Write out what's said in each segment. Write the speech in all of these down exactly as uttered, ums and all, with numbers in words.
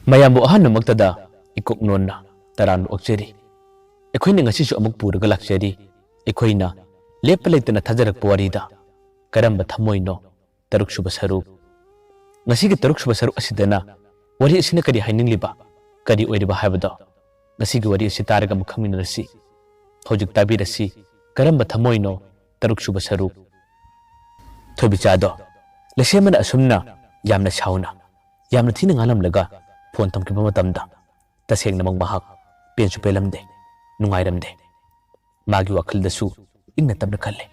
ꯃꯌꯥꯝꯕꯨ ꯑꯍꯥꯟꯕꯃꯛꯇꯗ ꯏꯀꯣꯛ ꯅꯣꯟꯅ ꯇꯔꯥꯝꯅ ꯑꯣꯛꯆꯔꯤ꯫ ꯑꯩꯈꯣꯏꯅ ꯉꯁꯤꯁꯨ ꯑꯃꯨꯛ ꯄꯨꯔꯒ ꯂꯥꯛꯆꯔꯤ꯫ ꯑꯩꯈꯣꯏꯅ ꯂꯦꯞꯄ ꯂꯩꯇꯅ ꯊꯥꯖꯔꯛꯄ ꯋꯥꯔꯤꯗ ꯀꯔꯝꯕ ꯊꯃꯣꯏꯅꯣ? ꯇꯔꯨꯛꯁꯨꯕ ꯁꯔꯨꯛ꯫ ꯉꯁꯤꯒꯤ ꯇꯔꯨꯛꯁꯨꯕ ꯁꯔꯨꯛ ꯑꯁꯤꯗꯅ ꯋꯥꯔꯤ ꯑꯁꯤꯅ ꯀꯔꯤ ꯍꯥꯏꯅꯤꯡꯂꯤꯕ, ꯀꯔꯤ ꯑꯣꯏꯔꯤꯕ ꯍꯥꯏꯕꯗꯣ ꯉꯁꯤꯒꯤ ꯋꯥꯔꯤ ꯑꯁꯤ ꯇꯥꯔꯒ ꯑꯃꯨꯛ ꯈꯪꯃꯤꯟꯅꯔꯁꯤ꯫ ꯍꯧꯖꯤꯛ ꯇꯥꯕꯤꯔꯁꯤ, ꯀꯔꯝꯕ ꯊꯃꯣꯏꯅꯣ? ꯇꯔꯨꯛꯁꯨꯕ ꯁꯔꯨꯛ꯫ ꯊꯣꯏꯕꯤꯆꯥꯗꯣ ꯂꯩꯁꯦꯝꯕꯅ ꯑꯁꯨꯝꯅ ꯌꯥꯝꯅ ꯁꯥꯎꯅ, ꯌꯥꯝꯅ ꯊꯤꯅ ꯉꯥꯡꯂꯝꯂꯒ ꯐꯣꯟ ꯊꯝꯈꯤꯕ ꯃꯇꯝꯗ ꯇꯁꯦꯡꯅꯃꯛ ꯃꯍꯥꯛ ꯄꯦꯟꯁꯨ ꯄꯦꯜꯂꯝꯗꯦ, ꯅꯨꯡꯉꯥꯏꯔꯝꯗꯦ꯫ ꯃꯥꯒꯤ ꯋꯥꯈꯜꯗꯁꯨ ꯏꯪꯅ ꯇꯞꯅ ꯈꯜꯂꯦ,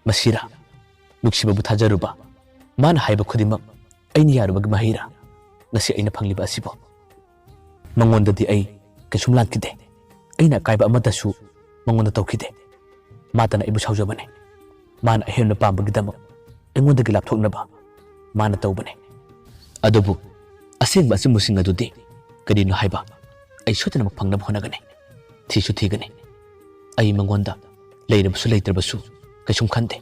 "ꯃꯁꯤꯔꯥ ꯅꯨꯡꯁꯤꯕꯕꯨ ꯊꯥꯖꯔꯨꯕ? ꯃꯥꯅ ꯍꯥꯏꯕ ꯈꯨꯗꯤꯡꯃꯛ ꯑꯩꯅ ꯌꯥꯔꯨꯕꯒꯤ ꯃꯍꯩꯔꯥ ꯉꯁꯤ ꯑꯩꯅ ꯐꯪꯂꯤꯕ ꯑꯁꯤꯕꯣ?" ꯃꯉꯣꯟꯗꯗꯤ ꯑꯩ ꯀꯩꯁꯨꯝ ꯂꯥꯟꯈꯤꯗꯦ꯫ ꯑꯩꯅ ꯑꯀꯥꯏꯕ ꯑꯃꯠꯇꯁꯨ ꯃꯉꯣꯟꯗ ꯇꯧꯈꯤꯗꯦ꯫ ꯃꯥꯇꯅ ꯑꯩꯕꯨ ꯁꯥꯎꯖꯕꯅꯦ꯫ ꯃꯥꯅ ꯑꯍꯦꯟꯕ ꯄꯥꯝꯕꯒꯤꯗꯃꯛ ꯑꯩꯉꯣꯟꯗꯒꯤ ꯂꯥꯞꯊꯣꯛꯅꯕ ꯃꯥꯅ ꯇꯧꯕꯅꯦ꯫ ꯑꯗꯨꯕꯨ ꯑꯁꯦꯡꯕ ꯑꯆꯨꯝꯕꯁꯤꯡ ꯑꯗꯨꯗꯤ ꯀꯔꯤꯅꯣ ꯍꯥꯏꯕ ꯑꯩ ꯁꯣꯏꯗꯅꯃꯛ ꯐꯪꯅꯕ ꯍꯣꯠꯅꯒꯅꯤ꯫ ꯊꯤꯁꯨ ꯊꯤꯒꯅꯤ꯫ ꯑꯩ ꯃꯉꯣꯟꯗ ꯂꯩꯔꯕꯁꯨ ꯂꯩꯇ꯭ꯔꯕꯁꯨ ꯀꯩꯁꯨꯝ ꯈꯟꯗꯦ꯫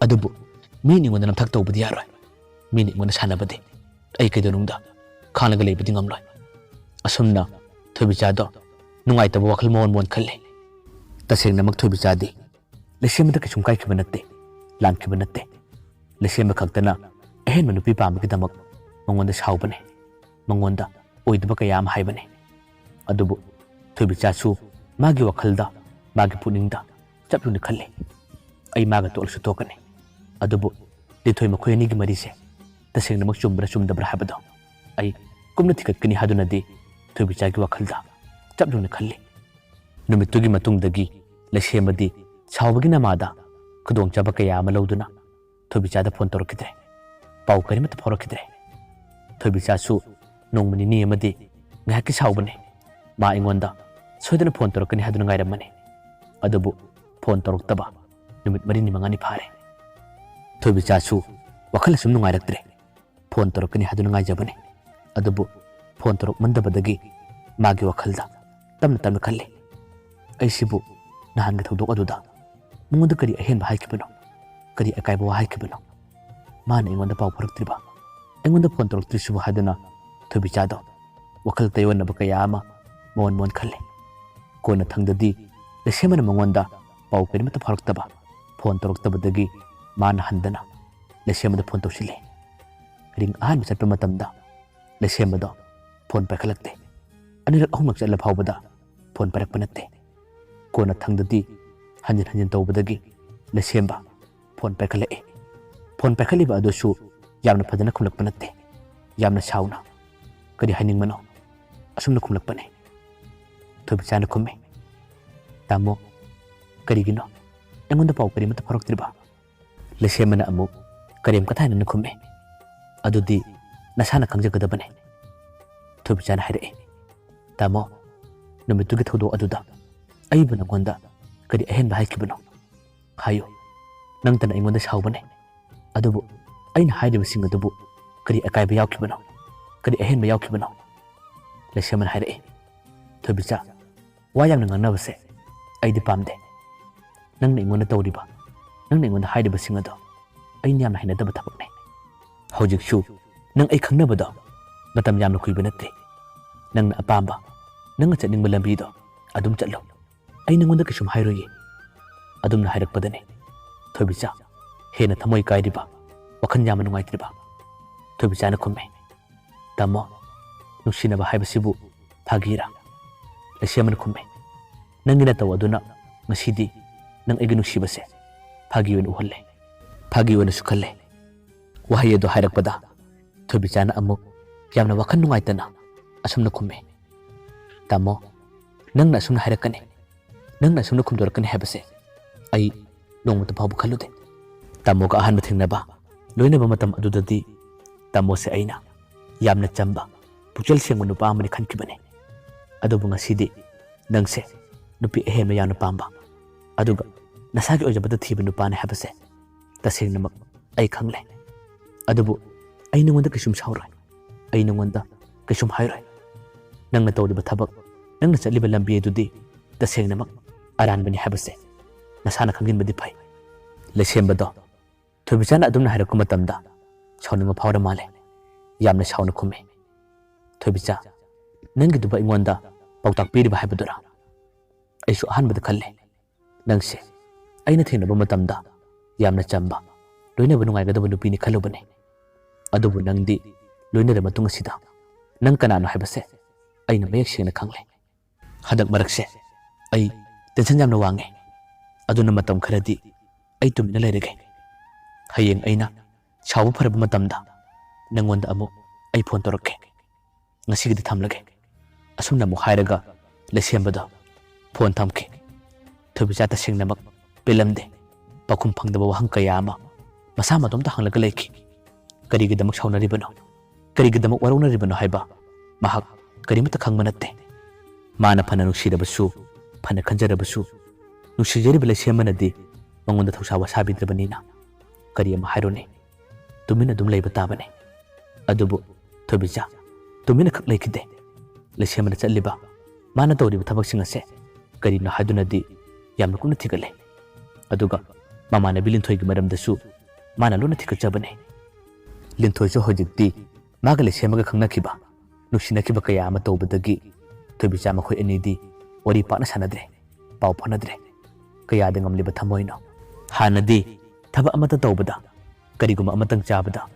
ꯑꯗꯨꯕꯨ ꯃꯤꯅ ꯑꯩꯉꯣꯟꯗ ꯅꯝꯊꯥꯛ ꯇꯧꯕꯗꯤ ꯌꯥꯔꯣꯏ꯫ ꯃꯤꯅ ꯑꯩꯉꯣꯟꯗ ꯁꯥꯟꯅꯕꯗꯤ ꯑꯩ ꯀꯩꯗꯧꯅꯨꯡꯗ ꯈꯥꯡꯂꯒ ꯂꯩꯕꯗꯤ ꯉꯝꯂꯣꯏ꯫ ꯑꯁꯨꯝꯅ ꯊꯣꯏꯕꯤꯆꯥꯗꯣ ꯅꯨꯡꯉꯥꯏꯇꯕ ꯋꯥꯈꯜ ꯃꯑꯣꯟ ꯃꯑꯣꯟ ꯈꯜꯂꯤ꯫ ꯇꯁꯦꯡꯅꯃꯛ ꯊꯣꯏꯕꯤꯆꯥꯗꯤ ꯂꯩꯁꯦꯝꯕꯗ ꯀꯩꯁꯨꯝ ꯀꯥꯏꯈꯤꯕ ꯅꯠꯇꯦ, ꯂꯥꯟꯈꯤꯕ ꯅꯠꯇꯦ꯫ ꯂꯩꯁꯦꯝꯕ ꯈꯛꯇꯅ ꯑꯍꯦꯟꯕ ꯅꯨꯄꯤ ꯄꯥꯝꯕꯒꯤꯗꯃꯛ ꯃꯉꯣꯟꯗ ꯁꯥꯎꯕꯅꯦ, ꯃꯉꯣꯟꯗ ꯑꯣꯏꯗꯕ ꯀꯌꯥ ꯑꯃ ꯍꯥꯏꯕꯅꯦ꯫ ꯑꯗꯨꯕꯨ ꯊꯣꯏꯕꯤꯆꯥꯁꯨ ꯃꯥꯒꯤ ꯋꯥꯈꯜꯗ, ꯃꯥꯒꯤ ꯄꯨꯛꯅꯤꯡꯗ ꯆꯞ ꯌꯨꯡꯅ ꯈꯜꯂꯤ, "ꯑꯩ ꯃꯥꯒ ꯇꯣꯛꯂꯁꯨ ꯇꯣꯛꯀꯅꯤ, ꯑꯗꯨꯕꯨ ꯂꯤꯟꯊꯣꯏ ꯃꯈꯣꯏ ꯑꯅꯤꯒꯤ ꯃꯔꯤꯁꯦ ꯇꯁꯦꯡꯅꯃꯛ ꯆꯨꯝꯕ꯭ꯔꯥ ꯆꯨꯝꯗꯕ꯭ꯔꯥ ꯍꯥꯏꯕꯗꯣ ꯑꯩ ꯀꯨꯞꯅ ꯊꯤꯒꯠꯀꯅꯤ" ꯍꯥꯏꯗꯨꯅꯗꯤ ꯊꯣꯏꯕꯤꯆꯥꯒꯤ ꯋꯥꯈꯜꯗ ꯆꯞ ꯌꯨꯡꯅ ꯈꯜꯂꯤ꯫ ꯅꯨꯃꯤꯠꯇꯨꯒꯤ ꯃꯇꯨꯡꯗꯒꯤ ꯂꯩꯁꯦꯝꯕꯗꯤ ꯁꯥꯎꯕꯒꯤ ꯅꯃꯥꯗ ꯈꯨꯗꯣꯡꯆꯥꯕ ꯀꯌꯥ ꯑꯃ ꯂꯧꯗꯨꯅ ꯊꯣꯏꯕꯤꯆꯥꯗ ꯐꯣꯟ ꯇꯧꯔꯛꯈꯤꯗ꯭ꯔꯦ꯫ ꯄꯥꯎ ꯀꯔꯤꯃꯠꯇ ꯐꯥꯎꯔꯛꯈꯤꯗ꯭ꯔꯦ꯫ ꯊꯣꯏꯕꯤꯆꯥꯁꯨ ꯅꯣꯡꯃ ꯅꯤꯅꯤ ꯑꯃꯗꯤ ꯉꯥꯏꯍꯥꯛꯀꯤ ꯁꯥꯎꯕꯅꯦ꯫ ꯃꯥ ꯑꯩꯉꯣꯟꯗ ꯁꯣꯏꯗꯅ ꯐꯣꯟ ꯇꯧꯔꯛꯀꯅꯤ ꯍꯥꯏꯗꯨꯅ ꯉꯥꯏꯔꯝꯕꯅꯦ꯫ ꯑꯗꯨꯕꯨ ꯐꯣꯟ ꯇꯧꯔꯛꯇꯕ ꯅꯨꯃꯤꯠ ꯃꯔꯤꯅꯤ ꯃꯉꯥꯅꯤ ꯐꯥꯔꯦ꯫ ꯊꯣꯏꯕꯤꯆꯥꯁꯨ ꯋꯥꯈꯜ ꯑꯁꯨꯝ ꯅꯨꯡꯉꯥꯏꯔꯛꯇ꯭ꯔꯦ꯫ ꯐꯣꯟ ꯇꯧꯔꯛꯀꯅꯤ ꯍꯥꯏꯗꯨꯅ ꯉꯥꯏꯖꯕꯅꯤ꯫ ꯑꯗꯨꯕꯨ ꯐꯣꯟ ꯇꯧꯔꯛꯃꯟꯗꯕꯗꯒꯤ ꯃꯥꯒꯤ ꯋꯥꯈꯜꯗ ꯇꯞꯅ ꯇꯞꯅ ꯈꯜꯂꯤ, "ꯑꯩꯁꯤꯕꯨ ꯅꯍꯥꯟꯒꯤ ꯊꯧꯗꯣꯛ ꯑꯗꯨꯗ ꯃꯉꯣꯟꯗ ꯀꯔꯤ ꯑꯍꯦꯟꯕ ꯍꯥꯏꯈꯤꯕꯅꯣ? ꯀꯔꯤ ꯑꯀꯥꯏꯕ ꯋꯥ ꯍꯥꯏꯈꯤꯕꯅꯣ? ꯃꯥꯅ ꯑꯩꯉꯣꯟꯗ ꯄꯥꯎ ꯐꯥꯎꯔꯛꯇ꯭ꯔꯤꯕ, ꯑꯩꯉꯣꯟꯗ ꯐꯣꯟ ꯇꯧꯔꯛꯇ꯭ꯔꯤꯁꯤꯕꯨ?" ꯍꯥꯏꯗꯨꯅ ꯊꯣꯏꯕꯤꯆꯥꯗꯣ ꯋꯥꯈꯜ ꯇꯩꯌꯣꯟꯅꯕ ꯀꯌꯥ ꯑꯃ ꯃꯉꯣꯟ ꯃꯉꯣꯟ ꯈꯜꯂꯦ꯫ ꯀꯣꯟꯅ ꯊꯪꯗꯗꯤ ꯂꯩꯁꯦꯝꯕꯅ ꯃꯉꯣꯟꯗ ꯄꯥꯎ ꯀꯔꯤꯃꯠꯇ ꯐꯥꯎꯔꯛꯇꯕ, ꯐꯣꯟ ꯇꯧꯔꯛꯇꯕꯗꯒꯤ ꯃꯥꯅ ꯍꯟꯗꯅ ꯂꯩꯁꯦꯝꯕꯗ ꯐꯣꯟ ꯇꯧꯁꯤꯜꯂꯦ꯫ ꯔꯤꯡ ꯑꯍꯥꯟꯕ ꯆꯠꯄ ꯃꯇꯝꯗ ꯂꯩꯁꯦꯝꯕꯗꯣ ꯐꯣꯟ ꯄꯥꯏꯈꯠꯂꯛꯇꯦ꯫ ꯑꯅꯤꯔꯛ ꯑꯍꯨꯝꯂꯛ ꯆꯠꯂ ꯐꯥꯎꯕꯗ ꯐꯣꯟ ꯄꯥꯏꯔꯛꯄ ꯅꯠꯇꯦ꯫ ꯀꯣꯟꯅ ꯊꯪꯗꯗꯤ ꯍꯟꯖꯤꯟ ꯍꯟꯖꯤꯟ ꯇꯧꯕꯗꯒꯤ ꯂꯩꯁꯦꯝꯕ ꯐꯣꯟ ꯄꯥꯏꯈꯠꯂꯛꯑꯦ꯫ ꯐꯣꯟ ꯄꯥꯏꯈꯠꯂꯤꯕ ꯑꯗꯨꯁꯨ ꯌꯥꯝꯅ ꯐꯖꯅ ꯈꯨꯝꯂꯛꯄ ꯅꯠꯇꯦ, ꯌꯥꯝꯅ ꯁꯥꯎꯅ꯫ "ꯀꯔꯤ ꯍꯥꯏꯅꯤꯡꯕꯅꯣ?" ꯑꯁꯨꯝꯅ ꯈꯨꯝꯂꯛꯄꯅꯦ꯫ ꯊꯣꯏꯕꯤꯆꯥꯅ ꯈꯨꯝꯃꯤ, "ꯇꯥꯃꯣ, ꯀꯔꯤꯒꯤꯅꯣ ꯑꯩꯉꯣꯟꯗ ꯄꯥꯎ ꯀꯔꯤꯃꯠꯇ ꯐꯥꯎꯔꯛꯇ꯭ꯔꯤꯕ?" ꯂꯩꯁꯦꯝꯕꯅ ꯑꯃꯨꯛ ꯀꯔꯦꯝ ꯀꯊꯥꯏꯅꯅ ꯈꯨꯝꯃꯤ, "ꯑꯗꯨꯗꯤ ꯅꯁꯥꯅ ꯈꯪꯖꯒꯗꯕꯅꯦ꯫" ꯊꯣꯏꯕꯤꯆꯥꯅ ꯍꯥꯏꯔꯛꯏ, "ꯇꯥꯃꯣ, ꯅꯨꯃꯤꯠꯇꯨꯒꯤ ꯊꯧꯗꯣꯛ ꯑꯗꯨꯗ ꯑꯩꯕꯨ ꯅꯉꯣꯟꯗ ꯀꯔꯤ ꯑꯍꯦꯟꯕ ꯍꯥꯏꯈꯤꯕꯅꯣ? ꯍꯥꯏꯌꯨ꯫ ꯅꯪꯇꯅ ꯑꯩꯉꯣꯟꯗ ꯁꯥꯎꯕꯅꯦ꯫ ꯑꯗꯨꯕꯨ ꯑꯩꯅ ꯍꯥꯏꯔꯤꯕꯁꯤꯡ ꯑꯗꯨꯕꯨ ꯀꯔꯤ ꯑꯀꯥꯏꯕ ꯌꯥꯎꯈꯤꯕꯅꯣ? ꯀꯔꯤ ꯑꯍꯦꯟꯕ ꯌꯥꯎꯈꯤꯕꯅꯣ?" ꯂꯩꯁꯦꯝꯕꯅ ꯍꯥꯏꯔꯛꯏ, "ꯊꯣꯏꯕꯤꯆꯥ, ꯋꯥ ꯌꯥꯝꯅ ꯉꯥꯡꯅꯕꯁꯦ ꯑꯩꯗꯤ ꯄꯥꯝꯗꯦ꯫ ꯅꯪꯅ ꯑꯩꯉꯣꯟꯗ ꯇꯧꯔꯤꯕ, ꯅꯪꯅ ꯑꯩꯉꯣꯟꯗ ꯍꯥꯏꯔꯤꯕꯁꯤꯡ ꯑꯗꯣ ꯑꯩꯅ ꯌꯥꯝꯅ ꯍꯩꯅꯗꯕ ꯊꯕꯛꯅꯦ꯫ ꯍꯧꯖꯤꯛꯁꯨ ꯅꯪ ꯑꯩ ꯈꯪꯅꯕꯗꯣ ꯃꯇꯝ ꯌꯥꯝꯅ ꯀꯨꯏꯕ ꯅꯠꯇꯦ꯫ ꯅꯪꯅ ꯑꯄꯥꯝꯕ, ꯅꯪꯅ ꯆꯠꯅꯤꯡꯕ ꯂꯝꯕꯤꯗꯣ ꯑꯗꯨꯝ ꯆꯠꯂꯨ꯫ ꯑꯩ ꯅꯉꯣꯟꯗ ꯀꯩꯁꯨꯝ ꯍꯥꯏꯔꯣꯏꯌꯦ꯫" ꯑꯗꯨꯝꯅ ꯍꯥꯏꯔꯛꯄꯗꯅꯦ ꯊꯣꯏꯕꯤꯆꯥ ꯍꯦꯟꯅ ꯊꯃꯣꯏ ꯀꯥꯏꯔꯤꯕ, ꯋꯥꯈꯜ ꯌꯥꯝꯅ ꯅꯨꯡꯉꯥꯏꯇ꯭ꯔꯤꯕ꯫ ꯊꯣꯏꯕꯤꯆꯥꯅ ꯈꯨꯝꯃꯦ, "ꯇꯥꯃꯣ, ꯅꯨꯡꯁꯤꯅꯕ ꯍꯥꯏꯕꯁꯤꯕꯨ ꯐꯥꯒꯤꯔꯥ?" ꯂꯩꯁꯦꯝꯕꯅ ꯈꯨꯝꯃꯦ, "ꯅꯪꯒꯤ ꯅꯇꯧ ꯑꯗꯨꯅ ꯉꯁꯤꯗꯤ ꯅꯪ ꯑꯩꯒꯤ ꯅꯨꯡꯁꯤꯕꯁꯦ ꯐꯥꯒꯤ ꯑꯣꯏꯅ ꯎꯍꯜꯂꯦ, ꯐꯥꯒꯤ ꯑꯣꯏꯅꯁꯨ ꯈꯜꯂꯦ꯫" ꯋꯥꯍꯩ ꯑꯗꯨ ꯍꯥꯏꯔꯛꯄꯗ ꯊꯣꯏꯕꯤꯆꯥꯅ ꯑꯃꯨꯛ ꯌꯥꯝꯅ ꯋꯥꯈꯜ ꯅꯨꯡꯉꯥꯏꯇꯅ ꯑꯁꯨꯝꯅ ꯈꯨꯝꯃꯤ, "ꯇꯥꯃꯣ, ꯅꯪꯅ ꯑꯁꯨꯝꯅ ꯍꯥꯏꯔꯛꯀꯅꯤ, ꯅꯪꯅ ꯑꯁꯨꯝꯅ ꯈꯨꯝꯗꯣꯔꯛꯀꯅꯤ ꯍꯥꯏꯕꯁꯦ ꯑꯩ ꯅꯣꯡꯃꯇ ꯐꯥꯎꯕ ꯈꯜꯂꯨꯗꯦ꯫ ꯇꯥꯃꯣꯒ ꯑꯍꯥꯟꯕ ꯊꯦꯡꯅꯕ, ꯂꯣꯏꯅꯕ ꯃꯇꯝ ꯑꯗꯨꯗꯗꯤ ꯇꯥꯃꯣꯁꯦ ꯑꯩꯅ ꯌꯥꯝꯅ ꯆꯝꯕ, ꯄꯨꯛꯆꯦꯜ ꯁꯦꯡꯕ ꯅꯨꯄꯥ ꯑꯃꯅꯤ ꯈꯟꯈꯤꯕꯅꯦ꯫ ꯑꯗꯨꯕꯨ ꯉꯁꯤꯗꯤ ꯅꯪꯁꯦ ꯅꯨꯄꯤ ꯑꯍꯦꯟꯕ ꯌꯥꯝꯅ ꯄꯥꯝꯕ, ꯑꯗꯨꯒ ꯅꯁꯥꯒꯤ ꯑꯣꯏꯖꯕꯗ ꯊꯤꯕ ꯅꯨꯄꯥꯅꯤ ꯍꯥꯏꯕꯁꯦ ꯇꯁꯦꯡꯅꯃꯛ ꯑꯩ ꯈꯪꯂꯦ꯫ ꯑꯗꯨꯕꯨ ꯑꯩ ꯅꯉꯣꯟꯗ ꯀꯩꯁꯨꯝ ꯁꯥꯎꯔꯣꯏ, ꯑꯩ ꯅꯉꯣꯟꯗ ꯀꯩꯁꯨꯝ ꯍꯥꯏꯔꯣꯏ꯫ ꯅꯪꯅ ꯇꯧꯔꯤꯕ ꯊꯕꯛ, ꯅꯪꯅ ꯆꯠꯂꯤꯕ ꯂꯝꯕꯤ ꯑꯗꯨꯗꯤ ꯇꯁꯦꯡꯅꯃꯛ ꯑꯔꯥꯟꯕꯅꯤ ꯍꯥꯏꯕꯁꯦ ꯅꯁꯥꯅ ꯈꯪꯖꯤꯟꯕꯗꯤ ꯐꯩ꯫" ꯂꯩꯁꯦꯝꯕꯗꯣ ꯊꯣꯏꯕꯤꯆꯥꯅ ꯑꯗꯨꯝꯅ ꯍꯥꯏꯔꯛꯄ ꯃꯇꯝꯗ ꯁꯥꯎꯅꯤꯡꯕ ꯐꯥꯎꯔ ꯃꯥꯜꯂꯦ꯫ ꯌꯥꯝꯅ ꯁꯥꯎꯅ ꯈꯨꯝꯃꯤ, "ꯊꯣꯏꯕꯤꯆꯥ, ꯅꯪꯒꯤꯗꯨꯕꯨ ꯑꯩꯉꯣꯟꯗ ꯄꯥꯎꯇꯥꯛ ꯄꯤꯔꯤꯕ ꯍꯥꯏꯕꯗꯨꯔꯥ? ꯑꯩꯁꯨ ꯑꯍꯥꯟꯕꯗ ꯈꯜꯂꯦ, ꯅꯪꯁꯦ ꯑꯩꯅ ꯊꯦꯡꯅꯕ ꯃꯇꯝꯗ ꯌꯥꯝꯅ ꯆꯝꯕ, ꯂꯣꯏꯅꯕ ꯅꯨꯡꯉꯥꯏꯒꯗꯕ ꯅꯨꯄꯤꯅꯤ ꯈꯜꯂꯨꯕꯅꯤ꯫ ꯑꯗꯨꯕꯨ ꯅꯪꯗꯤ ꯂꯣꯏꯅꯔ ꯃꯇꯨꯡ ꯑꯁꯤꯗ ꯅꯪ ꯀꯅꯥꯅꯣ ꯍꯥꯏꯕꯁꯦ ꯑꯩꯅ ꯃꯌꯦꯛ ꯁꯦꯡꯅ ꯈꯪꯂꯦ꯫ ꯍꯟꯗꯛ ꯃꯔꯛꯁꯦ ꯑꯩ ꯇꯦꯟꯁꯟ ꯌꯥꯝꯅ ꯋꯥꯡꯉꯦ꯫ ꯑꯗꯨꯅ ꯃꯇꯝ ꯈꯔꯗꯤ ꯑꯩ ꯇꯨꯃꯤꯟꯅ ꯂꯩꯔꯒꯦ꯫ ꯍꯌꯦꯡ ꯑꯩꯅ ꯁꯥꯎꯕ ꯐꯔꯕ ꯃꯇꯝꯗ ꯅꯪꯉꯣꯟꯗ ꯑꯃꯨꯛ ꯑꯩ ꯐꯣꯟ ꯇꯧꯔꯛꯀꯦ꯫ ꯉꯁꯤꯒꯤꯗꯤ ꯊꯝꯂꯒꯦ꯫" ꯑꯁꯨꯝꯅ ꯑꯃꯨꯛ ꯍꯥꯏꯔꯒ ꯂꯩꯁꯦꯝꯕꯗꯣ ꯐꯣꯟ ꯊꯝꯈꯤ꯫ ꯊꯣꯏꯕꯤꯆꯥ ꯇꯁꯦꯡꯅꯃꯛ ꯄꯦꯜꯂꯝꯗꯦ꯫ ꯄꯥꯎꯈꯨꯝ ꯐꯪꯗꯕ ꯋꯥꯍꯪ ꯀꯌꯥ ꯑꯃ ꯃꯁꯥ ꯃꯇꯣꯝꯇ ꯍꯪꯂꯒ ꯂꯩꯈꯤ꯫ ꯀꯔꯤꯒꯤꯗꯃꯛ ꯁꯥꯎꯅꯔꯤꯕꯅꯣ? ꯀꯔꯤꯒꯤꯗꯃꯛ ꯋꯥꯔꯧꯅꯔꯤꯕꯅꯣ ꯍꯥꯏꯕ ꯃꯍꯥꯛ ꯀꯔꯤꯃꯠꯇ ꯈꯪꯕ ꯅꯠꯇꯦ꯫ ꯃꯥꯅ ꯐꯅ ꯅꯨꯡꯁꯤꯔꯕꯁꯨ, ꯐꯅ ꯈꯟꯖꯔꯕꯁꯨ, ꯅꯨꯡꯁꯤꯖꯔꯤꯕ ꯂꯩꯁꯦꯝꯕꯅꯗꯤ ꯃꯉꯣꯟꯗ ꯊꯧꯁꯥ ꯋꯥꯁꯥꯕꯤꯗ꯭ꯔꯕꯅꯤꯅ ꯀꯔꯤ ꯑꯃ ꯍꯥꯏꯔꯨꯅꯤ? ꯇꯨꯃꯤꯟꯅ ꯑꯗꯨꯝ ꯂꯩꯕ ꯇꯥꯕꯅꯤ꯫ ꯑꯗꯨꯕꯨ ꯊꯣꯏꯕꯤꯆꯥ ꯇꯨꯃꯤꯟꯅ ꯈꯛ ꯂꯩꯈꯤꯗꯦ꯫ ꯂꯩꯁꯦꯝꯕꯅ ꯆꯠꯂꯤꯕ, ꯃꯥꯅ ꯇꯧꯔꯤꯕ ꯊꯕꯛꯁꯤꯡ ꯑꯁꯦ ꯀꯔꯤꯅꯣ ꯍꯥꯏꯗꯨꯅꯗꯤ ꯌꯥꯝꯅ ꯀꯨꯞꯅ ꯊꯤꯒꯠꯂꯦ꯫ ꯑꯗꯨꯒ ꯃꯃꯥꯟꯅꯕꯤ ꯂꯤꯟꯊꯣꯏꯒꯤ ꯃꯔꯝꯗꯁꯨ ꯃꯥꯅ ꯂꯣꯏꯅ ꯊꯤꯒꯠꯆꯕꯅꯦ꯫ ꯂꯤꯟꯊꯣꯏꯁꯨ ꯍꯧꯖꯤꯛꯇꯤ ꯃꯥꯒ ꯂꯩꯁꯦꯝꯕꯒ ꯈꯪꯅꯈꯤꯕ, ꯅꯨꯡꯁꯤꯅꯈꯤꯕ ꯀꯌꯥ ꯑꯃ ꯇꯧꯕꯗꯒꯤ ꯊꯣꯏꯕꯤꯆꯥ ꯃꯈꯣꯏ ꯑꯅꯤꯗꯤ ꯋꯥꯔꯤ ꯄꯥꯛꯅ ꯁꯥꯟꯅꯗ꯭ꯔꯦ, ꯄꯥꯎ ꯐꯥꯎꯅꯗ꯭ꯔꯦ꯫ ꯀꯌꯥꯗ ꯉꯝꯂꯤꯕ ꯊꯃꯣꯏꯅꯣ? ꯍꯥꯟꯅꯗꯤ ꯊꯕꯛ ꯑꯃꯇ ꯇꯧꯕꯗ, ꯀꯔꯤꯒꯨꯝꯕ ꯑꯃꯇꯪ ꯆꯥꯕꯗ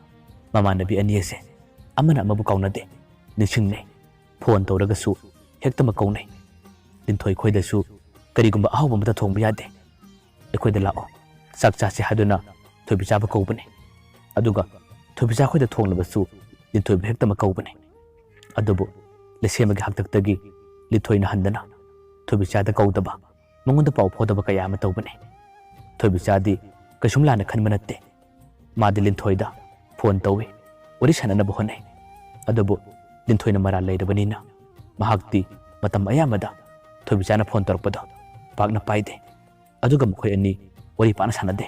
ꯃꯃꯥꯟꯅꯕꯤ ꯑꯅꯤ ꯑꯁꯦ ꯑꯃꯅ ꯑꯃꯕꯨ ꯀꯥꯎꯅꯗꯦ, ꯅꯤꯡꯁꯤꯡꯅꯩ꯫ ꯐꯣꯟ ꯇꯧꯔꯒꯁꯨ ꯍꯦꯛꯇꯃꯛ ꯀꯧꯅꯩ꯫ ꯂꯤꯟꯊꯣꯏ ꯈꯣꯏꯗꯁꯨ ꯀꯔꯤꯒꯨꯝꯕ ꯑꯍꯥꯎꯕ ꯑꯃꯇ ꯊꯣꯡꯕ ꯌꯥꯗꯦ꯫ "ꯑꯩꯈꯣꯏꯗ ꯂꯥꯛꯑꯣ, ꯆꯥꯛ ꯆꯥꯁꯤ" ꯍꯥꯏꯗꯨꯅ ꯊꯣꯏꯕꯤꯆꯥꯕꯨ ꯀꯧꯕꯅꯤ꯫ ꯑꯗꯨꯒ ꯊꯣꯏꯕꯤꯆꯥ ꯈꯣꯏꯗ ꯊꯣꯡꯂꯕꯁꯨ ꯂꯤꯟꯊꯣꯏꯕꯨ ꯍꯦꯛꯇꯃꯛ ꯀꯧꯕꯅꯤ꯫ ꯑꯗꯨꯕꯨ ꯂꯩꯁꯦꯝꯕꯒꯤ ꯍꯥꯛꯇꯛꯇꯒꯤ ꯂꯤꯟꯊꯣꯏꯅ ꯍꯟꯗꯅ ꯊꯣꯏꯕꯤꯆꯥꯗ ꯀꯧꯗꯕ, ꯃꯉꯣꯟꯗ ꯄꯥꯎ ꯐꯥꯎꯗꯕ ꯀꯌꯥ ꯑꯃ ꯇꯧꯕꯅꯤ꯫ ꯊꯣꯏꯕꯤꯆꯥꯗꯤ ꯀꯩꯁꯨꯝ ꯂꯥꯟꯅ ꯈꯟꯕ ꯅꯠꯇꯦ꯫ ꯃꯥꯗꯤ ꯂꯤꯟꯊꯣꯏꯗ ꯐꯣꯟ ꯇꯧꯏ, ꯋꯥꯔꯤ ꯁꯥꯟꯅꯅꯕ ꯍꯣꯠꯅꯩ꯫ ꯑꯗꯨꯕꯨ ꯂꯤꯟꯊꯣꯏꯅ ꯃꯔꯥꯜ ꯂꯩꯔꯕꯅꯤꯅ ꯃꯍꯥꯛꯇꯤ ꯃꯇꯝ ꯑꯌꯥꯝꯕꯗ ꯊꯣꯏꯕꯤꯆꯥꯅ ꯐꯣꯟ ꯇꯧꯔꯛꯄꯗꯣ ꯄꯥꯛꯅ ꯄꯥꯏꯗꯦ꯫ ꯑꯗꯨꯒ ꯃꯈꯣꯏ ꯑꯅꯤ ꯋꯥꯔꯤ ꯄꯥꯛꯅ ꯁꯥꯟꯅꯗꯦ꯫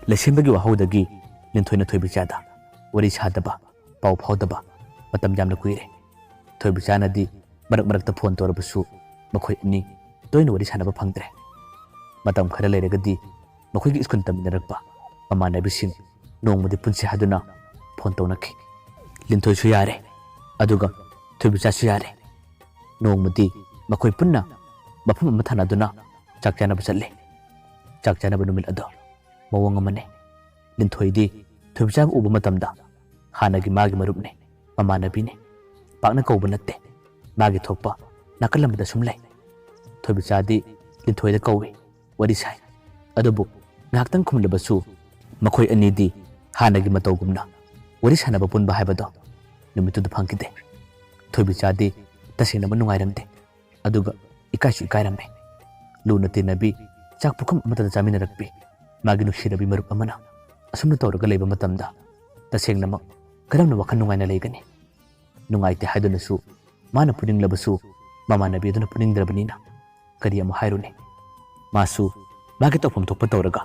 ꯂꯩꯁꯦꯝꯕꯒꯤ ꯋꯥꯍꯧꯗꯒꯤ ꯂꯤꯟꯊꯣꯏꯅ ꯊꯣꯏꯕꯤꯆꯥꯗ ꯋꯥꯔꯤ ꯁꯥꯗꯕ, ꯄꯥꯎ ꯐꯥꯎꯗꯕ ꯃꯇꯝ ꯌꯥꯝꯅ ꯀꯨꯏꯔꯦ꯫ ꯊꯣꯏꯕꯤꯆꯥꯅꯗꯤ ꯃꯔꯛ ꯃꯔꯛꯇ ꯐꯣꯟ ꯇꯧꯔꯕꯁꯨ ꯃꯈꯣꯏ ꯑꯅꯤ ꯇꯣꯏꯅ ꯋꯥꯔꯤ ꯁꯥꯟꯅꯕ ꯐꯪꯗ꯭ꯔꯦ꯫ ꯃꯇꯝ ꯈꯔ ꯂꯩꯔꯒꯗꯤ ꯃꯈꯣꯏꯒꯤ ꯁ꯭ꯀꯨꯜ ꯇꯝꯃꯤꯟꯅꯔꯛꯄ ꯃꯃꯥꯟꯅꯕꯤꯁꯤꯡ ꯅꯣꯡꯃꯗꯤ ꯄꯨꯟꯁꯤ ꯍꯥꯏꯗꯨꯅ ꯐꯣꯟ ꯇꯧꯅꯈꯤ꯫ ꯂꯤꯟꯊꯣꯏꯁꯨ ꯌꯥꯔꯦ, ꯑꯗꯨꯒ ꯊꯣꯏꯕꯤꯆꯥꯁꯨ ꯌꯥꯔꯦ꯫ ꯅꯣꯡꯃꯗꯤ ꯃꯈꯣꯏ ꯄꯨꯟꯅ ꯃꯐꯝ ꯑꯃ ꯊꯥꯅꯗꯨꯅ ꯆꯥꯛ ꯆꯥꯅꯕ ꯆꯠꯂꯦ꯫ ꯆꯥꯛ ꯆꯥꯅꯕ ꯅꯨꯃꯤꯠ ꯑꯗꯣ ꯃꯑꯣꯡ ꯑꯃꯅꯤ꯫ ꯂꯤꯟꯊꯣꯏꯗꯤ ꯊꯣꯏꯕꯤꯆꯥꯕꯨ ꯎꯕ ꯃꯇꯝꯗ ꯍꯥꯟꯅꯒꯤ ꯃꯥꯒꯤ ꯃꯔꯨꯞꯅꯤ, ꯃꯃꯥꯟꯅꯕꯤꯅꯤ꯫ ꯄꯥꯛꯅ ꯀꯧꯕ ꯅꯠꯇꯦ꯫ ꯃꯥꯒꯤ ꯊꯣꯛꯄ ꯅꯥꯀꯜ ꯑꯃꯗ ꯁꯨꯝ ꯂꯩ꯫ ꯊꯣꯏꯕꯤꯆꯥꯗꯤ ꯂꯤꯟꯊꯣꯏꯗ ꯀꯧꯏ, ꯋꯥꯔꯤ ꯁꯥꯏ꯫ ꯑꯗꯨꯕꯨ ꯉꯥꯏꯍꯥꯛꯇꯪ ꯈꯨꯝꯂꯕꯁꯨ ꯃꯈꯣꯏ ꯑꯅꯤꯗꯤ ꯍꯥꯟꯅꯒꯤ ꯃꯇꯧꯒꯨꯝꯅ ꯋꯥꯔꯤ ꯁꯥꯟꯅꯕ ꯄꯨꯟꯕ ꯍꯥꯏꯕꯗꯣ ꯅꯨꯃꯤꯠꯇꯨꯗ ꯐꯪꯈꯤꯗꯦ꯫ ꯊꯣꯏꯕꯤꯆꯥꯗꯤ ꯇꯁꯦꯡꯅꯃꯛ ꯅꯨꯡꯉꯥꯏꯔꯝꯗꯦ꯫ ꯑꯗꯨꯒ ꯏꯀꯥꯏꯁꯨ ꯏꯀꯥꯏꯔꯝꯃꯤ꯫ ꯂꯨꯅ ꯇꯤꯟꯅꯕꯤ, ꯆꯥꯛ ꯄꯨꯈꯝ ꯑꯃꯠꯇꯗ ꯆꯥꯃꯤꯟꯅꯔꯛꯄꯤ, ꯃꯥꯒꯤ ꯅꯨꯡꯁꯤꯔꯕꯤ ꯃꯔꯨꯞ ꯑꯃꯅ ꯑꯁꯨꯝꯅ ꯇꯧꯔꯒ ꯂꯩꯕ ꯃꯇꯝꯗ ꯇꯁꯦꯡꯅꯃꯛ ꯀꯔꯝꯅ ꯋꯥꯈꯜ ꯅꯨꯡꯉꯥꯏꯅ ꯂꯩꯒꯅꯤ? ꯅꯨꯡꯉꯥꯏꯇꯦ ꯍꯥꯏꯗꯨꯅꯁꯨ ꯃꯥꯅ ꯐꯨꯅꯤꯡꯂꯕꯁꯨ ꯃꯃꯥꯟꯅꯕꯤ ꯑꯗꯨꯅ ꯐꯨꯅꯤꯡꯗ꯭ꯔꯕꯅꯤꯅ ꯀꯔꯤ ꯑꯃꯨꯛ ꯍꯥꯏꯔꯨꯅꯤ? ꯃꯥꯁꯨ ꯃꯥꯒꯤ ꯇꯧꯐꯝ ꯊꯣꯛꯄ ꯇꯧꯔꯒ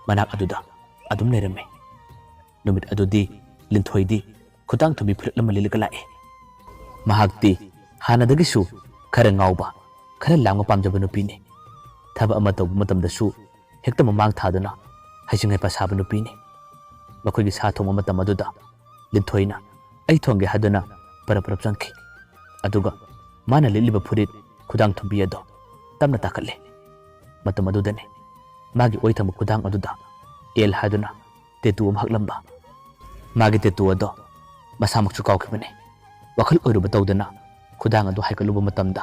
ꯃꯅꯥꯛ ꯑꯗꯨꯗ ꯑꯗꯨꯝ ꯂꯩꯔꯝꯃꯤ꯫ ꯅꯨꯃꯤꯠ ꯑꯗꯨꯗꯤ ꯂꯤꯟꯊꯣꯏꯗꯤ ꯈꯨꯗꯥꯡ ꯊꯨꯝꯕꯤ ꯐꯨꯔꯤꯠ ꯑꯃ ꯂꯤꯠꯂꯒ ꯂꯥꯛꯏ꯫ ꯃꯍꯥꯛꯇꯤ ꯍꯥꯟꯅꯗꯒꯤꯁꯨ ꯈꯔ ꯉꯥꯎꯕ, ꯈꯔ ꯂꯥꯡꯕ ꯄꯥꯝꯖꯕ ꯅꯨꯄꯤꯅꯤ꯫ ꯊꯕꯛ ꯑꯃ ꯇꯧꯕ ꯃꯇꯝꯗꯁꯨ ꯍꯦꯛꯇ ꯃꯃꯥꯡ ꯊꯥꯗꯨꯅ ꯍꯩꯁꯤꯡ ꯍꯩꯄꯥ ꯁꯥꯕ ꯅꯨꯄꯤꯅꯤ꯫ ꯃꯈꯣꯏꯒꯤ ꯁꯥ ꯊꯣꯡꯕ ꯃꯇꯝ ꯑꯗꯨꯗ ꯂꯤꯟꯊꯣꯏꯅ "ꯑꯩ ꯊꯣꯡꯒꯦ" ꯍꯥꯏꯗꯨꯅ ꯄꯔꯞ ꯄꯔꯞ ꯆꯪꯈꯤ꯫ ꯑꯗꯨꯒ ꯃꯥꯅ ꯂꯤꯠꯂꯤꯕ ꯐꯨꯔꯤꯠ ꯈꯨꯗꯥꯡ ꯊꯨꯝꯕꯤ ꯑꯗꯣ ꯇꯞꯅ ꯇꯥꯈꯠꯂꯦ꯫ ꯃꯇꯝ ꯑꯗꯨꯗꯅꯤ ꯃꯥꯒꯤ ꯑꯣꯏ ꯊꯪꯕ ꯈꯨꯗꯥꯡ ꯑꯗꯨꯗ "ꯑꯦꯜ" ꯍꯥꯏꯗꯨꯅ ꯇꯦꯇꯨ ꯑꯃ ꯍꯛꯂꯝꯕ꯫ ꯃꯥꯒꯤ ꯇꯦꯇꯨ ꯑꯗꯣ ꯃꯁꯥꯃꯛꯁꯨ ꯀꯥꯎꯈꯤꯕꯅꯤ꯫ ꯋꯥꯈꯜ ꯑꯣꯏꯔꯨꯕ ꯇꯧꯗꯅ ꯈꯨꯗꯥꯡ ꯑꯗꯨ ꯍꯥꯏꯒꯠꯂꯨꯕ ꯃꯇꯝꯗ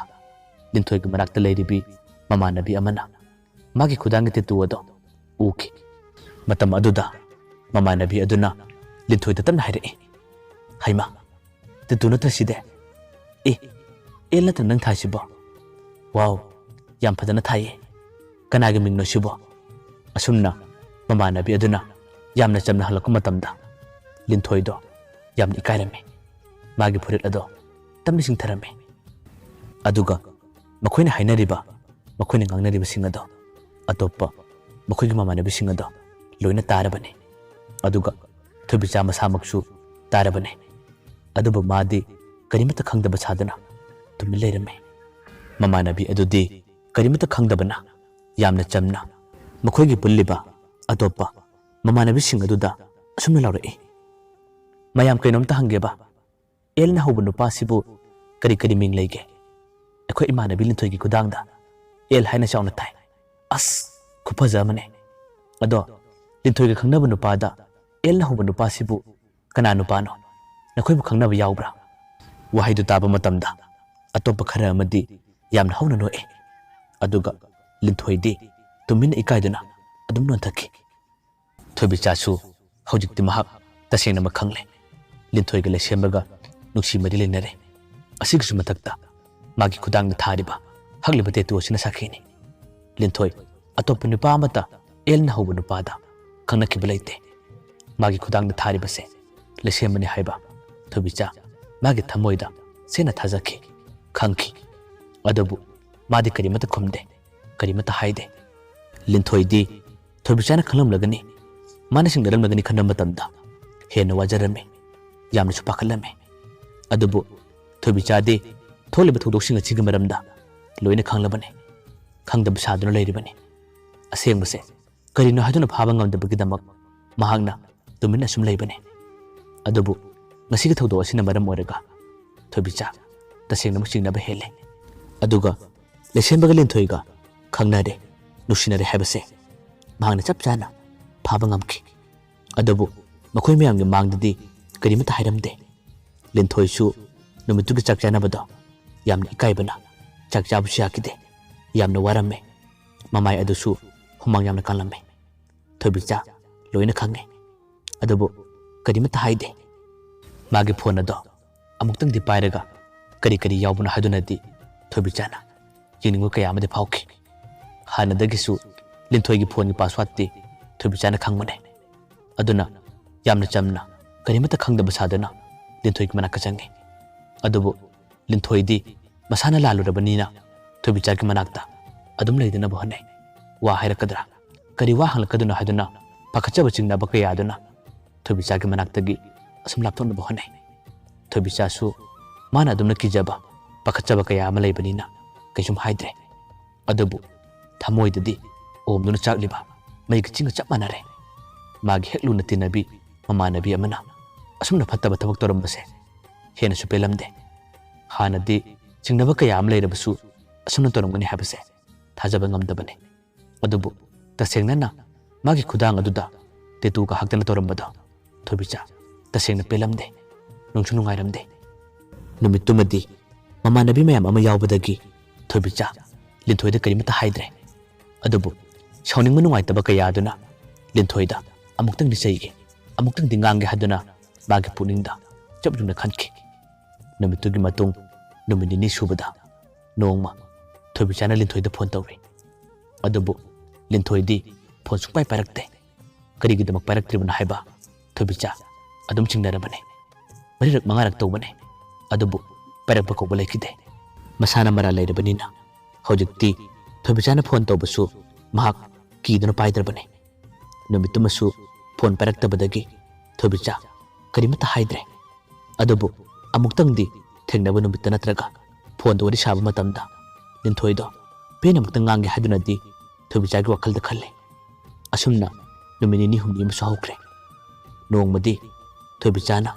ꯂꯤꯟꯊꯣꯏꯒꯤ ꯃꯅꯥꯛꯇ ꯂꯩꯔꯤꯕꯤ ꯃꯃꯥꯟꯅꯕꯤ ꯑꯃꯅ ꯃꯥꯒꯤ ꯈꯨꯗꯥꯡꯒꯤ ꯇꯦꯇꯨ ꯑꯗꯣ ꯎꯈꯤ꯫ ꯃꯇꯝ ꯑꯗꯨꯗ ꯃꯃꯥꯟꯅꯕꯤ ꯑꯗꯨꯅ ꯂꯤꯟꯊꯣꯏꯗ ꯇꯞꯅ ꯍꯥꯏꯔꯛꯏ, "ꯍꯩꯃꯥ, ꯇꯦꯇꯨ ꯅꯠꯇ꯭ꯔ ꯁꯤꯗꯤ? ꯑꯦ, ꯑꯦꯜ ꯅꯠꯇ꯭ꯔ ꯅꯪ ꯊꯥꯏꯁꯤꯕꯣ? ꯋꯥꯎ, ꯌꯥꯝ ꯐꯖꯅ ꯊꯥꯏꯌꯦ꯫ ꯀꯅꯥꯒꯤ ꯃꯤꯡꯅꯣ ꯁꯤꯕꯣ?" ꯑꯁꯨꯝꯅ ꯃꯃꯥꯟꯅꯕꯤ ꯑꯗꯨꯅ ꯌꯥꯝꯅ ꯆꯝꯅ ꯍꯜꯂꯛꯄ ꯃꯇꯝꯗ ꯂꯤꯟꯊꯣꯏꯗꯣ ꯌꯥꯝꯅ ꯏꯀꯥꯏꯔꯝꯃꯤ꯫ ꯃꯥꯒꯤ ꯐꯨꯔꯤꯠ ꯑꯗꯣ ꯇꯞꯅ ꯆꯤꯡꯊꯔꯝꯃꯤ꯫ ꯑꯗꯨꯒ ꯃꯈꯣꯏꯅ ꯍꯥꯏꯅꯔꯤꯕ, ꯃꯈꯣꯏꯅ ꯉꯥꯡꯅꯔꯤꯕꯁꯤꯡ ꯑꯗꯣ ꯑꯇꯣꯞꯄ ꯃꯈꯣꯏꯒꯤ ꯃꯃꯥꯟꯅꯕꯤꯁꯤꯡ ꯑꯗꯣ ꯂꯣꯏꯅ ꯇꯥꯔꯕꯅꯤ꯫ ꯑꯗꯨꯒ ꯊꯣꯏꯕꯤꯆꯥ ꯃꯁꯥꯃꯛꯁꯨ ꯇꯥꯔꯕꯅꯤ꯫ ꯑꯗꯨꯕꯨ ꯃꯥꯗꯤ ꯀꯔꯤꯃꯠꯇ ꯈꯪꯗꯕ ꯁꯥꯗꯨꯅ ꯇꯨꯃꯤꯟ ꯂꯩꯔꯝꯃꯤ꯫ ꯃꯃꯥꯟꯅꯕꯤ ꯑꯗꯨꯗꯤ ꯀꯔꯤꯃꯠꯇ ꯈꯪꯗꯕꯅ ꯌꯥꯝꯅ ꯆꯝꯅ ꯃꯈꯣꯏꯒꯤ ꯄꯨꯜꯂꯤꯕ ꯑꯇꯣꯞꯄ ꯃꯃꯥꯟꯅꯕꯤꯁꯤꯡ ꯑꯗꯨꯗ ꯑꯁꯨꯝꯅ ꯂꯥꯎꯔꯛꯏ, "ꯃꯌꯥꯝ, ꯀꯩꯅꯣꯝꯇ ꯍꯪꯒꯦꯕ꯫ ꯑꯦꯜꯅ ꯍꯧꯕ ꯅꯨꯄꯥꯁꯤꯕꯨ "ꯀꯔꯤ ꯀꯔꯤ ꯃꯤꯡ ꯂꯩꯒꯦ?" "ꯑꯩꯈꯣꯏ ꯏꯃꯥꯟꯅꯕꯤ ꯂꯤꯟꯊꯣꯏꯒꯤ ꯈꯨꯗꯥꯡꯗ ꯑꯦꯜ ꯍꯥꯏꯅ ꯆꯥꯎꯅ ꯊꯥꯏ꯫ ꯑꯁ, ꯈꯨꯐꯖ ꯑꯃꯅꯦ꯫ ꯑꯗꯣ ꯂꯤꯟꯊꯣꯏꯒ ꯈꯪꯅꯕ ꯅꯨꯄꯥꯗ ꯑꯦꯜꯅ ꯍꯧꯕ ꯅꯨꯄꯥꯁꯤꯕꯨ ꯀꯅꯥ ꯅꯨꯄꯥꯅꯣ? ꯅꯈꯣꯏꯕꯨ ꯈꯪꯅꯕ ꯌꯥꯎꯕ꯭ꯔꯥ?" ꯋꯥꯍꯩꯗꯨ ꯇꯥꯕ ꯃꯇꯝꯗ ꯑꯇꯣꯞꯄ ꯈꯔ ꯑꯃꯗꯤ ꯌꯥꯝꯅ ꯍꯧꯅ ꯅꯣꯛꯑꯦ꯫ ꯑꯗꯨꯒ ꯂꯤꯟꯊꯣꯏꯗꯤ ꯇꯨꯃꯤꯟꯅ ꯏꯀꯥꯏꯗꯨꯅ ꯑꯗꯨꯝ ꯅꯣꯟꯊꯈꯤ꯫ ꯊꯣꯏꯕꯤꯆꯥꯁꯨ ꯍꯧꯖꯤꯛꯇꯤ ꯃꯍꯥꯛ ꯇꯁꯦꯡꯅꯃꯛ ꯈꯪꯂꯦ꯫ ꯂꯤꯟꯊꯣꯏꯒ ꯂꯩꯁꯦꯝꯕꯒ ꯅꯨꯡꯁꯤ ꯃꯔꯤ ꯂꯩꯅꯔꯦ꯫ ꯑꯁꯤꯒꯤꯁꯨ ꯃꯊꯛꯇ ꯃꯥꯒꯤ ꯈꯨꯗꯥꯡꯗ ꯊꯥꯔꯤꯕ ꯍꯛꯂꯤꯕ ꯇꯦꯇꯨ ꯑꯁꯤꯅ ꯁꯥꯈꯤꯅꯤ꯫ ꯂꯤꯟꯊꯣꯏ ꯑꯇꯣꯞꯄ ꯅꯨꯄꯥ ꯑꯃꯠꯇ ꯑꯦꯜꯅ ꯍꯧꯕ ꯅꯨꯄꯥꯗ ꯈꯪꯅꯈꯤꯕ ꯂꯩꯇꯦ꯫ ꯃꯥꯒꯤ ꯈꯨꯗꯥꯡꯗ ꯊꯥꯔꯤꯕꯁꯦ ꯂꯩꯁꯦꯝꯕꯅꯤ ꯍꯥꯏꯕ ꯊꯣꯏꯕꯤꯆꯥ ꯃꯥꯒꯤ ꯊꯃꯣꯏꯗ ꯁꯦꯡꯅ ꯊꯥꯖꯈꯤ, ꯈꯪꯈꯤ꯫ ꯑꯗꯨꯕꯨ ꯃꯥꯗꯤ ꯀꯔꯤꯃꯠꯇ ꯈꯨꯝꯗꯦ, ꯀꯔꯤꯃꯠꯇ ꯍꯥꯏꯗꯦ꯫ ꯂꯤꯟꯊꯣꯏꯗꯤ ꯊꯣꯏꯕꯤꯆꯥꯅ ꯈꯪꯂꯝꯂꯒꯅꯤ, ꯃꯥꯅ ꯁꯤꯡꯅꯔꯝꯂꯒꯅꯤ ꯈꯟꯕ ꯃꯇꯝꯗ ꯍꯦꯟꯅ ꯋꯥꯖꯔꯝꯃꯤ, ꯌꯥꯝꯅꯁꯨ ꯄꯥꯈꯠꯂꯝꯃꯤ꯫ ꯑꯗꯨꯕꯨ ꯊꯣꯏꯕꯤꯆꯥꯗꯤ ꯊꯣꯛꯂꯤꯕ ꯊꯧꯗꯣꯛꯁꯤꯡ ꯑꯁꯤꯒꯤ ꯃꯔꯝꯗ ꯂꯣꯏꯅ ꯈꯪꯂꯕꯅꯤ, ꯈꯪꯗꯕ ꯁꯥꯗꯨꯅ ꯂꯩꯔꯤꯕꯅꯤ꯫ ꯑꯁꯦꯡꯕꯁꯦ ꯀꯔꯤꯅꯣ ꯍꯥꯏꯗꯨꯅ ꯐꯥꯕ ꯉꯝꯗꯕꯒꯤꯗꯃꯛ ꯃꯍꯥꯛꯅ ꯇꯨꯃꯤꯟꯅ ꯁꯨꯝ ꯂꯩꯕꯅꯤ꯫ ꯑꯗꯨꯕꯨ ꯉꯁꯤꯒꯤ ꯊꯧꯗꯣꯛ ꯑꯁꯤꯅ ꯃꯔꯝ ꯑꯣꯏꯔꯒ ꯊꯣꯏꯕꯤꯆꯥ ꯇꯁꯦꯡꯅꯃꯛ ꯆꯤꯡꯅꯕ ꯍꯦꯜꯂꯦ꯫ ꯑꯗꯨꯒ ꯂꯩꯁꯦꯝꯕꯒ ꯂꯤꯟꯊꯣꯏꯒ ꯈꯪꯅꯔꯦ, ꯅꯨꯡꯁꯤꯅꯔꯦ ꯍꯥꯏꯕꯁꯦ ꯃꯍꯥꯛꯅ ꯆꯞ ꯆꯥꯅ ꯐꯥꯕ ꯉꯝꯈꯤ꯫ ꯑꯗꯨꯕꯨ ꯃꯈꯣꯏ ꯃꯌꯥꯝꯒꯤ ꯃꯥꯡꯗꯗꯤ ꯀꯔꯤꯃꯠꯇ ꯍꯥꯏꯔꯝꯗꯦ꯫ ꯂꯤꯟꯊꯣꯏꯁꯨ ꯅꯨꯃꯤꯠꯇꯨꯒꯤ ꯆꯥꯛ ꯆꯥꯅꯕꯗꯣ ꯌꯥꯝꯅ ꯏꯀꯥꯏꯕꯅ ꯆꯥꯛ ꯆꯥꯕꯁꯨ ꯌꯥꯈꯤꯗꯦ꯫ ꯌꯥꯝꯅ ꯋꯥꯔꯝꯃꯦ꯫ ꯃꯃꯥꯏ ꯑꯗꯨꯁꯨ ꯍꯨꯃꯥꯡ ꯌꯥꯝꯅ ꯀꯥꯡꯂꯝꯃꯦ꯫ ꯊꯣꯏꯕꯤꯆꯥ ꯂꯣꯏꯅ ꯈꯪꯉꯦ꯫ ꯑꯗꯨꯕꯨ ꯀꯔꯤꯃꯠꯇ ꯍꯥꯏꯗꯦ꯫ ꯃꯥꯒꯤ ꯐꯣꯟ ꯑꯗꯣ ꯑꯃꯨꯛꯇꯪꯗꯤ ꯄꯥꯏꯔꯒ ꯀꯔꯤ ꯀꯔꯤ ꯌꯥꯎꯕꯅꯣ ꯍꯥꯏꯗꯨꯅꯗꯤ ꯊꯣꯏꯕꯤꯆꯥꯅ ꯌꯦꯡꯅꯤꯡꯕ ꯀꯌꯥ ꯑꯃꯗꯤ ꯐꯥꯎꯈꯤ꯫ ꯍꯥꯟꯅꯗꯒꯤꯁꯨ ꯂꯤꯟꯊꯣꯏꯒꯤ ꯐꯣꯟꯒꯤ ꯄꯥꯁꯋꯥꯔꯗꯇꯤ ꯊꯣꯏꯕꯤꯆꯥꯅ ꯈꯪꯕꯅꯦ꯫ ꯑꯗꯨꯅ ꯌꯥꯝꯅ ꯆꯝꯅ ꯀꯔꯤꯃꯠꯇ ꯈꯪꯗꯕ ꯁꯥꯗꯨꯅ ꯂꯤꯟꯊꯣꯏꯒꯤ ꯃꯅꯥꯛꯇ ꯆꯪꯉꯤ꯫ ꯑꯗꯨꯕꯨ ꯂꯤꯟꯊꯣꯏꯗꯤ ꯃꯁꯥꯅ ꯂꯥꯜꯂꯨꯔꯕꯅꯤꯅ ꯊꯣꯏꯕꯤꯆꯥꯒꯤ ꯃꯅꯥꯛꯇ ꯑꯗꯨꯝ ꯂꯩꯗꯅꯕ ꯍꯣꯠꯅꯩ꯫ ꯋꯥ ꯍꯥꯏꯔꯛꯀꯗ꯭ꯔꯥ, ꯀꯔꯤ ꯋꯥ ꯍꯪꯂꯛꯀꯗꯣꯏꯅꯣ ꯍꯥꯏꯗꯨꯅ ꯄꯥꯈꯠꯆꯕ ꯆꯤꯡꯅꯕ ꯀꯌꯥ ꯑꯗꯨꯅ ꯊꯣꯏꯕꯤꯆꯥꯒꯤ ꯃꯅꯥꯛꯇꯒꯤ ꯑꯁꯨꯝ ꯂꯥꯞꯊꯣꯛꯅꯕ ꯍꯣꯠꯅꯩ꯫ ꯊꯣꯏꯕꯤꯆꯥꯁꯨ ꯃꯥꯅ ꯑꯗꯨꯝꯅ ꯀꯤꯖꯕ, ꯄꯥꯈꯠꯆꯕ ꯀꯌꯥ ꯑꯃ ꯂꯩꯕꯅꯤꯅ ꯀꯩꯁꯨꯝ ꯍꯥꯏꯗ꯭ꯔꯦ꯫ ꯑꯗꯨꯕꯨ ꯊꯃꯣꯏꯗꯗꯤ ꯑꯣꯝꯗꯨꯅ ꯆꯥꯛꯂꯤꯕ ꯃꯩꯒꯤ ꯆꯤꯡꯒ ꯆꯞ ꯃꯥꯟꯅꯔꯦ꯫ ꯃꯥꯒꯤ ꯍꯦꯛ ꯂꯨꯅ ꯇꯤꯟꯅꯕꯤ ꯃꯃꯥꯟꯅꯕꯤ ꯑꯃꯅ ꯑꯁꯨꯝꯅ ꯐꯠꯇꯕ ꯊꯕꯛ ꯇꯧꯔꯝꯕꯁꯦ ꯍꯦꯟꯅꯁꯨ ꯄꯦꯜꯂꯝꯗꯦ꯫ ꯍꯥꯟꯅꯗꯤ ꯆꯤꯡꯅꯕ ꯀꯌꯥ ꯑꯃ ꯂꯩꯔꯕꯁꯨ ꯑꯁꯨꯝꯅ ꯇꯧꯔꯝꯒꯅꯤ ꯍꯥꯏꯕꯁꯦ ꯊꯥꯖꯕ ꯉꯝꯗꯕꯅꯤ꯫ ꯑꯗꯨꯕꯨ ꯇꯁꯦꯡꯅꯅ ꯃꯥꯒꯤ ꯈꯨꯗꯥꯡ ꯑꯗꯨꯗ ꯇꯦꯇꯨꯒ ꯍꯛꯇꯅ ꯇꯧꯔꯝꯕꯗꯣ ꯊꯣꯏꯕꯤꯆꯥ ꯇꯁꯦꯡꯅ ꯄꯦꯜꯂꯝꯗꯦ, ꯅꯨꯡꯁꯨ ꯅꯨꯡꯉꯥꯏꯔꯝꯗꯦ꯫ ꯅꯨꯃꯤꯠꯇꯨꯃꯗꯤ ꯃꯃꯥꯟꯅꯕꯤ ꯃꯌꯥꯝ ꯑꯃ ꯌꯥꯎꯕꯗꯒꯤ ꯊꯣꯏꯕꯤꯆꯥ ꯂꯤꯟꯊꯣꯏꯗ ꯀꯔꯤꯃꯠꯇ ꯍꯥꯏꯗ꯭ꯔꯦ꯫ ꯑꯗꯨꯕꯨ ꯁꯥꯎꯅꯤꯡꯕ ꯅꯨꯡꯉꯥꯏꯇꯕ ꯀꯌꯥ ꯑꯗꯨꯅ ꯂꯤꯟꯊꯣꯏꯗ ꯑꯃꯨꯛꯇꯪꯗꯤ ꯆꯩꯒꯦ, ꯑꯃꯨꯛꯇꯪꯗꯤ ꯉꯥꯡꯒꯦ ꯍꯥꯏꯗꯨꯅ ꯃꯥꯒꯤ ꯄꯨꯛꯅꯤꯡꯗ ꯆꯞ ꯌꯨꯡꯅ ꯈꯟꯈꯤ꯫ ꯅꯨꯃꯤꯠꯇꯨꯒꯤ ꯃꯇꯨꯡ ꯅꯨꯃꯤꯠ ꯅꯤꯅꯤ ꯁꯨꯕꯗ ꯅꯣꯡꯃ ꯊꯣꯏꯕꯤꯆꯥꯅ ꯂꯤꯟꯊꯣꯏꯗ ꯐꯣꯟ ꯇꯧꯔꯤ꯫ ꯑꯗꯨꯕꯨ ꯂꯤꯟꯊꯣꯏꯗꯤ ꯐꯣꯟ ꯁꯨꯡꯄꯥꯏ ꯄꯥꯏꯔꯛꯇꯦ꯫ ꯀꯔꯤꯒꯤꯗꯃꯛ ꯄꯥꯏꯔꯛꯇ꯭ꯔꯤꯕꯅꯣ ꯍꯥꯏꯕ ꯊꯣꯏꯕꯤꯆꯥ ꯑꯗꯨꯝ ꯆꯤꯡꯅꯔꯕꯅꯤ꯫ ꯃꯔꯤꯔꯛ ꯃꯉꯥꯔꯛ ꯇꯧꯕꯅꯤ, ꯑꯗꯨꯕꯨ ꯄꯥꯏꯔꯛꯄ ꯀꯧꯕ ꯂꯩꯈꯤꯗꯦ꯫ ꯃꯁꯥꯅ ꯃꯔꯥꯜ ꯂꯩꯔꯕꯅꯤꯅ ꯍꯧꯖꯤꯛꯇꯤ ꯊꯣꯏꯕꯤꯆꯥꯅ ꯐꯣꯟ ꯇꯧꯕꯁꯨ ꯃꯍꯥꯛ ꯀꯤꯗꯨꯅ ꯄꯥꯏꯗ꯭ꯔꯕꯅꯤ꯫ ꯅꯨꯃꯤꯠꯇꯨꯃꯁꯨ ꯐꯣꯟ ꯄꯥꯏꯔꯛꯇꯕꯗꯒꯤ ꯊꯣꯏꯕꯤꯆꯥ ꯀꯔꯤꯃꯠꯇ ꯍꯥꯏꯗ꯭ꯔꯦ꯫ ꯑꯗꯨꯕꯨ ꯑꯃꯨꯛꯇꯪꯗꯤ ꯊꯦꯡꯅꯕ ꯅꯨꯃꯤꯠꯇ ꯅꯠꯇ꯭ꯔꯒ ꯐꯣꯟꯗ ꯋꯥꯔꯤ ꯁꯥꯕ ꯃꯇꯝꯗ ꯂꯤꯟꯊꯣꯏꯗꯣ ꯄꯦꯟꯅ ꯑꯃꯨꯛꯇ ꯉꯥꯡꯒꯦ ꯍꯥꯏꯗꯨꯅꯗꯤ ꯊꯣꯏꯕꯤꯆꯥꯒꯤ ꯋꯥꯈꯜꯗ ꯈꯜꯂꯤ꯫ ꯑꯁꯨꯝꯅ ꯅꯨꯃꯤꯠ ꯅꯤꯅꯤ ꯍꯨꯝꯅꯤ ꯑꯃꯁꯨ ꯍꯧꯈ꯭ꯔꯦ꯫ ꯅꯣꯡꯃꯗꯤ ꯊꯣꯏꯕꯤꯆꯥꯅ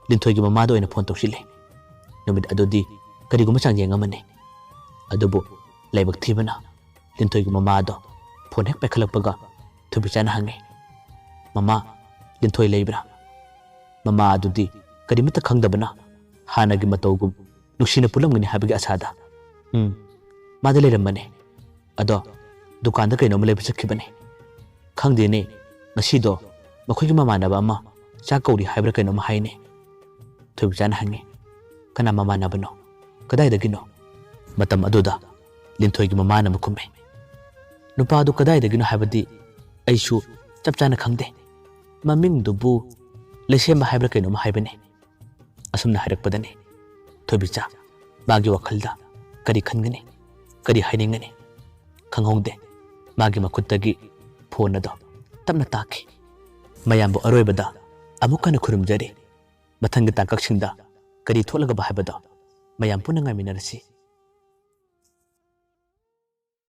ꯂꯤꯟꯊꯣꯏꯒꯤ ꯃꯃꯥꯗ ꯑꯣꯏꯅ ꯐꯣꯟ ꯇꯧꯁꯤꯜꯂꯦ꯫ ꯅꯨꯃꯤꯠ ꯑꯗꯨꯗꯤ ꯀꯔꯤꯒꯨꯝꯕ ꯆꯥꯡꯌꯦꯡ ꯑꯃꯅꯤ꯫ ꯑꯗꯨꯕꯨ ꯂꯥꯏꯕꯛ ꯊꯤꯕꯅ ꯂꯤꯟꯊꯣꯏꯒꯤ ꯃꯃꯥꯗꯣ ꯐꯣꯟ ꯍꯦꯛ ꯄꯥꯏꯈꯠꯂꯛꯄꯒ ꯊꯣꯏꯕꯤꯆꯥꯅ ꯍꯪꯉꯦ, "ꯃꯃꯥ, ꯂꯤꯟꯊꯣꯏ ꯂꯩꯕ꯭ꯔꯥ?" ꯃꯃꯥ ꯑꯗꯨꯗꯤ ꯀꯔꯤꯃꯠꯇ ꯈꯪꯗꯕꯅ ꯍꯥꯟꯅꯒꯤ ꯃꯇꯧꯒꯨꯝ ꯅꯨꯡꯁꯤꯅ ꯄꯨꯜꯂꯝꯒꯅꯤ ꯍꯥꯏꯕꯒꯤ ꯑꯁꯥꯗ, "ꯎꯝ, ꯃꯥꯗꯤ ꯂꯩꯔꯝꯕꯅꯦ꯫ ꯑꯗꯣ ꯗꯨꯀꯥꯟꯗ ꯀꯩꯅꯣꯝꯃ ꯂꯩꯕ ꯆꯠꯈꯤꯕꯅꯦ꯫ ꯈꯪꯗꯦꯅꯦ, ꯉꯁꯤꯗꯣ ꯃꯈꯣꯏꯒꯤ ꯃꯃꯥꯟꯅꯕ ꯑꯃ ꯆꯥꯛ ꯀꯧꯔꯤ ꯍꯥꯏꯕ꯭ꯔꯥ ꯀꯩꯅꯣꯝꯃ ꯍꯥꯏꯅꯦ꯫" ꯊꯣꯏꯕꯤꯆꯥꯅ ꯍꯪꯉꯤ, "ꯀꯅꯥ ꯃꯃꯥꯟꯅꯕꯅꯣ? ꯀꯗꯥꯏꯗꯒꯤꯅꯣ?" ꯃꯇꯝ ꯑꯗꯨꯗ ꯂꯤꯟꯊꯣꯏꯒꯤ ꯃꯃꯥꯅ ꯑꯃꯨꯛ ꯈꯨꯝꯃꯤ, "ꯅꯨꯄꯥꯗꯨ ꯀꯗꯥꯏꯗꯒꯤꯅꯣ ꯍꯥꯏꯕꯗꯤ ꯑꯩꯁꯨ ꯆꯞ ꯆꯥꯅ ꯈꯪꯗꯦ꯫ ꯃꯃꯤꯡꯗꯨꯕꯨ ꯂꯩꯁꯦꯝꯕ ꯍꯥꯏꯕ꯭ꯔꯥ ꯀꯩꯅꯣꯝꯃ ꯍꯥꯏꯕꯅꯤ꯫" ꯑꯁꯨꯝꯅ ꯍꯥꯏꯔꯛꯄꯗꯅꯤ ꯊꯣꯏꯕꯤꯆꯥ ꯃꯥꯒꯤ ꯋꯥꯈꯜꯗ ꯀꯔꯤ ꯈꯟꯒꯅꯤ, ꯀꯔꯤ ꯍꯥꯏꯅꯤꯡꯒꯅꯤ ꯈꯪꯍꯧꯗꯦ꯫ ꯃꯥꯒꯤ ꯃꯈꯨꯠꯇꯒꯤ ꯐꯣꯟ ꯑꯗꯣ ꯇꯞꯅ ꯇꯥꯈꯤ꯫ "ꯃꯌꯥꯝꯕꯨ ꯑꯔꯣꯏꯕꯗ ꯑꯃꯨꯛ ꯍꯟꯅ ꯈꯨꯔꯨꯝꯖꯔꯤ꯫ ꯃꯊꯪꯒꯤ ꯇꯥꯡꯀꯛꯁꯤꯡꯗ ꯀꯔꯤ ꯊꯣꯛꯂꯒꯕ ꯍꯥꯏꯕꯗꯣ ꯃꯌꯥꯝ ꯄꯨꯟꯅ ꯉꯥꯏꯃꯤꯟꯅꯔꯁꯤ꯫"